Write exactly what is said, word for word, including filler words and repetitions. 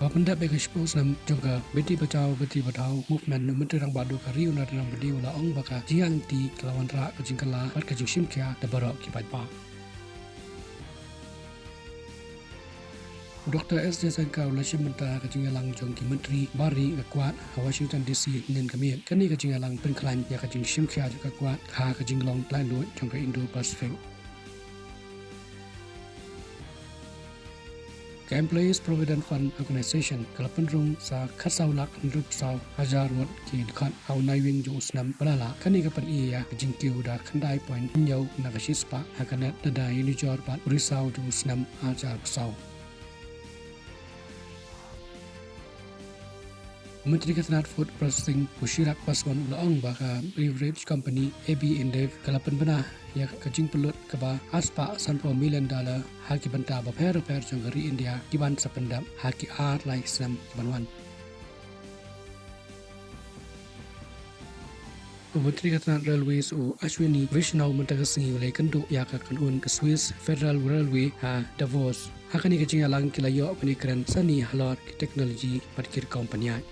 Ba pyndep ïa ka shiphew snem jong ka Beti Bachao Beti Padhao Movement, u Myntri Rangbah Duh ka ri u Narendra Modi u la ong ba ka jingïaid lynti ka la wanrah ka jingkylla bad ka jingshim khia da baroh ki paidbah. U Doktor S Jaishankar u la shim bynta ka jingïalang jong ki myntri bar ri ka Quad ha Washington D C hynnin ka miet. Kane ka jingïalang pynkhlaiñ ïa ka jingshim khia jong ka Quad ha ka jinglong laitluid jong ka Indo-Pacific. Ka Employees Provident Fund Organization ka la pynrung sa khatsaw lak hynriewphew saw hajar ngut ki dkhot ha u Naiwieng jong u snem ba la lah. Kane ka pyni ïa ka jingkiew da khyndai point hynñiew na ka shispah ha ka net lada ïanujor bad u risaw jong u snem arhajar arphew saw. U Myntri ka tnat Food Processing u Chirag Paswan u la ong ba ka Beverage Company A B InBev ka la pynbna ïa ka jingpynlut kaba arspah sanphew million dollar ha ki bynta bapher bapher jong ka ri India kiban sa pyndep ha ki ar lai snem kiban wan. U Myntri ka tnat Railways u Ashwini Vaishnaw mynta ka sngi u la ïakynduh ïa ka kynhun ka Swiss Federal Railway ha Davos. Ha kane ka jingïalang ki la ïoh ban ïakren sani halor ki technology bad ki rukom pynïaid.